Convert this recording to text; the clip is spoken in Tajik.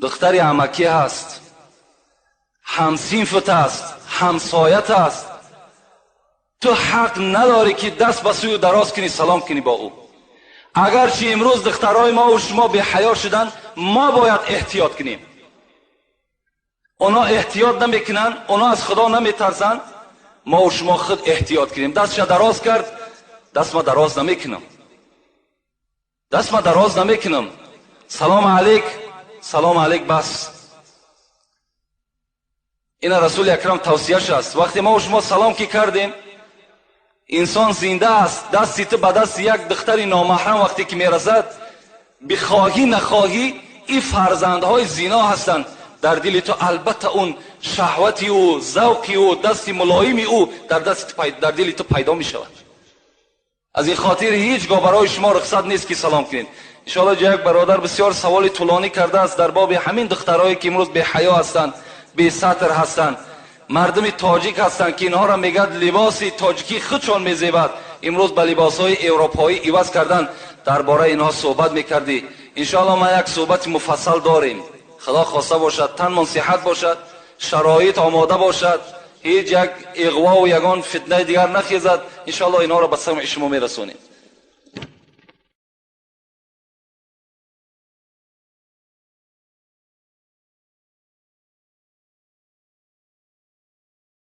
Духтари амакӣ ҳаст, ҳамсинфат аст, ҳамсоят аст, ту ҳақ надорӣ ки даст ба сӯи ӯ дароз кунӣ, салом кунӣ бо ӯ. Агарчи имрӯз духтарҳои мо ва шумо беҳаё шуданд, мо бояд эҳтиёт кунем. Онҳо эҳтиёт намекунанд, онҳо аз Худо наметарсанд, мо ва шумо худ эҳтиёт кунем. Дастша дароз кард, даст ма дароз намекунам, даст ма дароз намекунам. Салом алейк, салом алейк, бас. Ина Расули Акрам тавсияш аст. Вақте мо ва шумо салом ки кардем, инсон зинда аст, дасти ту ба дасти як духтари номаҳрам вақте ки мерасад, бихоҳӣ нахоҳӣ, ин фарзандҳои зино ҳастанд. Дар дили ту албатта он шаҳвати ӯ, завқи ӯ, дасти мулоими ӯ дар дили ту пайдо мешавад. Аз ин хотир ҳеҷ гоҳ барои шумо рухсат нест ки салом кунед. Иншоаллоҳ як бародар бисёр саволи тӯлонӣ кардааст дар боби ҳамин духтарҳое ки имрӯз беҳаё ҳастанд, бесатр ҳастанд, мардуми тоҷик ҳастанд ки инҳоро мегӯяд либоси тоҷикӣ худшон мезебад, имрӯз ба либосҳои европоӣ иваз кардан. Дар бораи инҳо суҳбат мекардӣ. Иншоаллоҳ ма як суҳбати муфассал дорем. Худо хоста бошад, танмон сиҳат бошад, шароит омода бошад, ҳеҷ як иғвову ягон фитнаи дигар нахезад, иншоаллоҳ инҳоро ба самъи шумо мерасонем.